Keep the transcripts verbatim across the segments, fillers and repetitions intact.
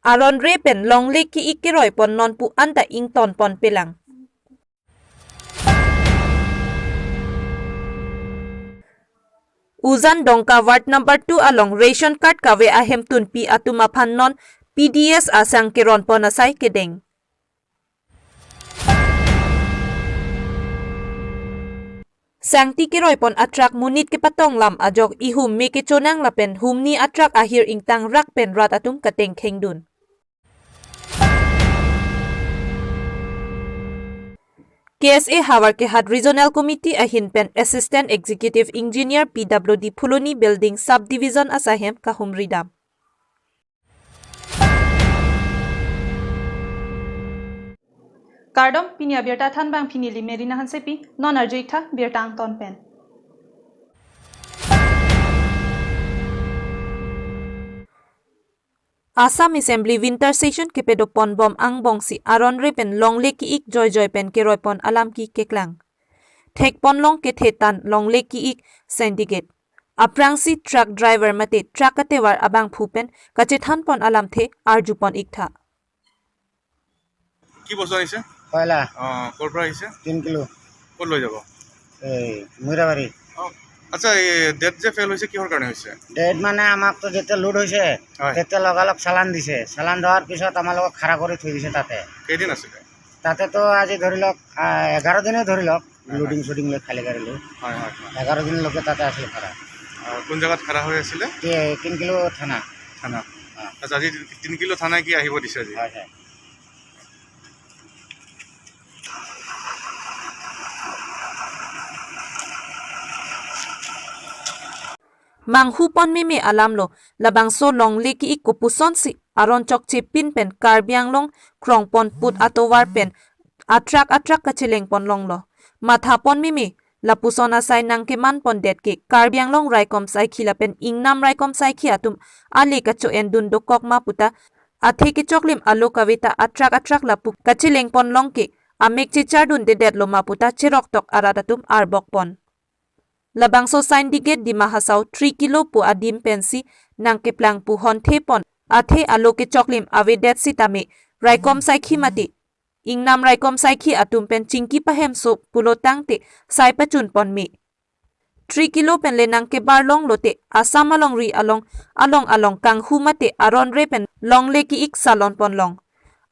aron re pen longle ki-ik keroi pon non pu anta ington pon pelang. Ujan Dongka ward number two along ration card kave ahem tunpi atum aphan non P D S asang keron pon asai kedeng. Sangti keroi pon atruck monit kepatong lam ajok ihum me kechonang lapen humni atruck ahir ingtang rak pen rat atum kateng khengdun. K S A Howraghat Regional Committee ahin pen Assistant Executive Engineer P W D Phuloni Building Subdivision asaihem kahumri dam. Kardom, pini abirta thanbang pini li Merina Hansepi, non arju-ik tha birta angton pen. Assam Assembly winter session kepedo pon bom angbong si aron re pen longle ki-ik joijoi pen keroi pon alam ki keklang. Thek pon long kethe tan longle ki-ik syndicate. Aphrangsi truck driver mate truck katovar abangphu pen kachethan pon alamthe arju pon-ik tha. কি বস্তু আনিছে? কয়লা। অ, ক'ৰ পৰা আহিছে? তিন কিলো। ক'ত লৈ যাব? এই মৈৰাবাৰী। অ, আচ্ছা, এই ডেট যে ফেইল হৈছে, কিহৰ কাৰণে হৈছে? ডেট মানে আমাকতো যেতিয়া লোড হৈছে, হয়। তেতিয়া লগালগ চালান দিছে। চালান দিয়াৰ পিছত আমালোকক খাৰা কৰি থৈ দিছে তাতে। কেইদিন আছিলে? তাতেতো আজি ধৰি লওক, আহ, এঘাৰ দিনে ধৰি লওক, হয়, হয়। লোডিং চোডিং লৈ খালী গাড়ী লৈ। হয়, হয়, হয়। এঘাৰ দিনলৈকে তাতে আছিলে খাৰা। অ, কোন জেগাত খাৰা হৈ আছিলে? তি-, তিন কিলো থানা। থানা। অ। আচ্ছা, আজি তিন কিলো থানাই কি আহিব দিছে আজি? হয়, হয়। Manghu pon meme alam lo, labangso longle ki-ik kopuson si aron chokche pin pen Karbi Anglong krong pon put atovar pen atruck atruck kacheleng pon longlo. Matha pon meme, lapuson asai nangkeman pon det ke Karbi Anglong raikom saikhi lapen ingnam raikom saikhi atum ale kacho-en dun dokok ma puta, athe kechoklim alo kave ta atruck atruck lapu kacheleng pon long ke amek chechar dun dedet lo ma puta cherok tok arat atum arbok pon. Labangso syndicate Dima Hasao three kilo pu adim pensi nangkeplang pu honthe pon, athe alo kechoklim avedet sitame raikom saikhi mate ingnam raikom saikhi atum pen chingki pahemso pulo tangte sai pachun pon me. Three kilo pen le nangkebar long lote Assam alongri along, along along kanghu mate aron re pen longle ki-ik salon pon long.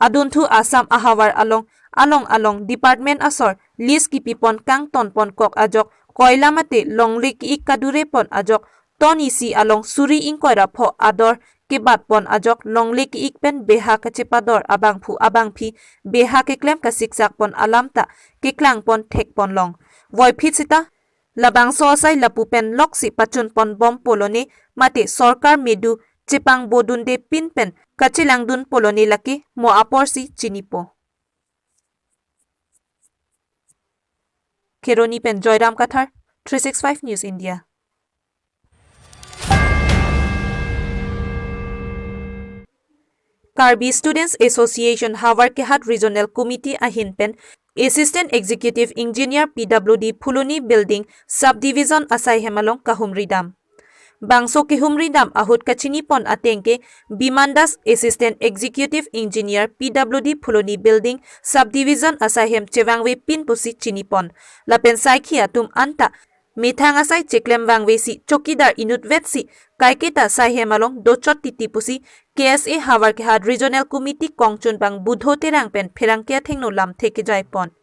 Adunthu Assam ahavar along, along along department asor list kipi pon kangton pon kok ajok, koila mate longle ki-ik kadure pon ajok, ton isi along suri ingkoi ra pho ador kebat pon ajok longle ki-ik pen beha kachepador abangphu abangphi beha keklem kasiksak pon alam ta keklang pon thek pon long. Voiphit sita labangso asai lapu pen loksi pachun pon bom pulo ne mate sorkar medu chepang bodunde pin pen kachelang dun pulo ne lake mo apor si chinipo. Kheroni pen Joyram Kathar, three six five News India. Karbi Students Association Howraghat Regional Committee ahin pen Assistant Executive Engineer P W D Phuloni Building Subdivision asaihem along kahumri dam. Bangso kehumri dam ahut kachini pon ateng ke Biman Das Assistant Executive Engineer P W D Phuloni Building Subdivision asaihem chevangve pin pusi chini pon. Lapen saikhi atum anta methang asai cheklem vangve si chokidar inut vet si kaiketa saihem along dochot titi pusi K S A Howraghat Regional Committee kongchunbang Budho Terang pen pherangke athengno lamthe kejai pon.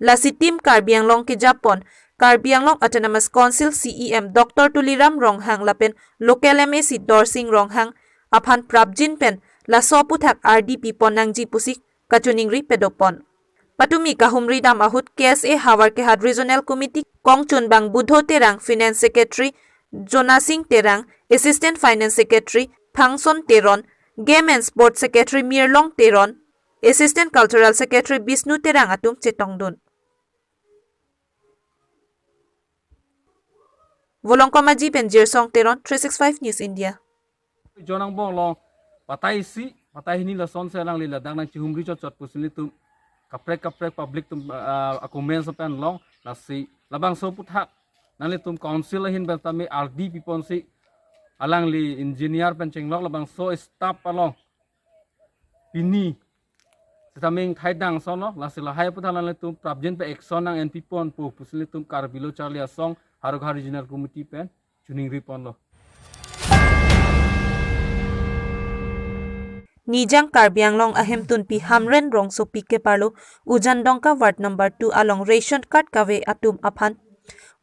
Lasi Team Karbi Anglong kejap pon, Karbi Anglong Autonomous Council C E M Doctor Tuliram Ronghang lapen local M A C Dorsing Ronghang aphan prapjin pen laso aputhak ardi pi pon nangji pusi kachiningri pedo pon. Patumi kahumri dam ahut K S A Howraghat Regional Committee kongchunbang Budho Terang, Finance Secretary Jonasing Terang, Assistant Finance Secretary Phangson Teron, Game and Sports Secretary Mirlong Teron, Assistant Cultural Secretary Bishnu Terang atum chetongdun. Volongkom Aji pen Jirsong Teron, three six five News India. Jonang bong long patai isi, patai hini lason si alangli ladak nangchihumri chotchot pusi nelitum kaprek kaprek public atum, ah, akomen sepen long, lasi labangso aputhak nanglitum council ahin pen tame ardi pi ponsi alangli engineer pen chenglok labangso staff along pini sitame ingthai dang ason lo, lasi lahai aphuthak nanglitum prapjin pen action nang-enpi ponpo pusi nelitum Karbi Lo Charli Asong Howraghat Regional Committee pen choningri ponlo. Nijang Karbi Anglong ahemtunpi Hamren Rongsopi keparlo Ujan Dongka ward number two along ration card kave atum aphan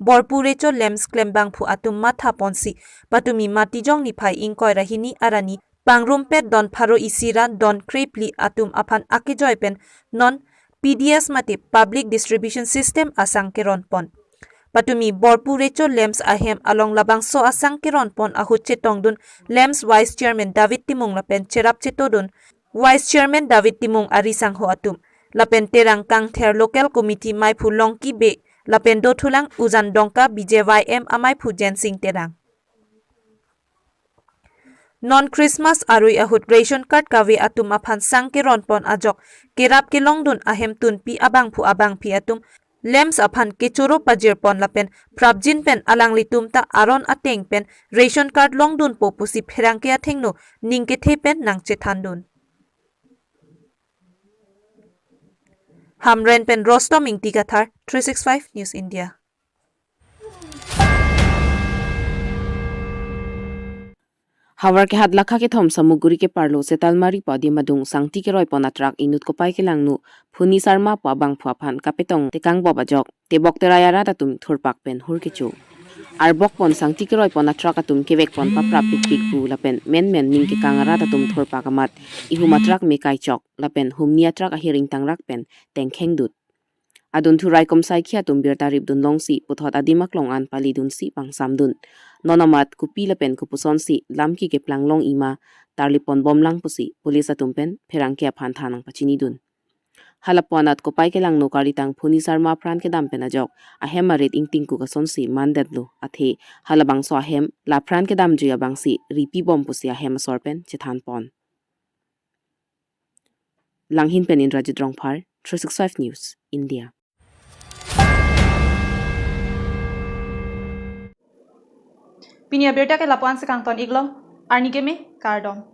Borpu Recho Lamps klembangphu atum matha ponsi patumi Matijong niphai ingkoi ra hini arni pangrumpet don pharo isi ra don krephli atum aphan akejoi pen non P D S mate Public Distribution System asang keron pon. Patumi Borpu Recho Lamps ahem along labangso asang keron pon ahut chetongdun Lamps Vice Chairman David Timung lapen cherap chetodun Vice Chairman David Timung ari sangho atum lapen Terang Kangther Local Committee maiphu Longki Bey lapen dothulang Ujan Dongka B J Y M amaiphu Jensing Terang. Non Christmas arui ahut ration card kave atum aphan sang keron pon ajok kerap kelongdun ahemtunpi abangphu abangphi atum Lamps aphan kechoro pajir pon lapen prapjin pen alanglitum ta aron ateng pen ration card longdunpo pusi pherangke athengno ning kethe pen nangchethandun. Hamren pen Rostom Ingti Kathar, three six five News India. Havar kehat lakha kethom Samuguri keparlo Setalmari pu adim adung sangti keroi pon atruck inut Kopai kelangno Phuni Sarma pu abangphu aphan kapetong tekang bop ajok tebok terai arat atum thurpak pen hur kecho. Arbok pon sangti keroi pon atruck atum kevek pon paprap pikpik pu lapen menmen ning kekang arat atum thurpak amat ihum atruck me kaichok lapen humni atruck ahir ingtangrak pen tengkheng dut. Adunthu raikom saikhi atum birta ripdun longsi puthot adim aklong an palidunsi pangsamdun. Non amat kopi lapen kopusonsi lam ke keplang long ima tarlip pon bomlang pusi police atum pen pherangke aphan than nangpachinidun. Hala pu anat Kopai kelangno karlitang Phuni Sarma apran kedam pen ajok ahem arit ingtingkuk asonsi mandetlo athe halabangso ahem lapran kedamjui abangsi ripi bom pusi ahem asor pen chethan pon. Langhin pen Indrajit Rongphar, three six five News India. Pini abirta ke lapu-an si kangton iklo, arni keme, kardom.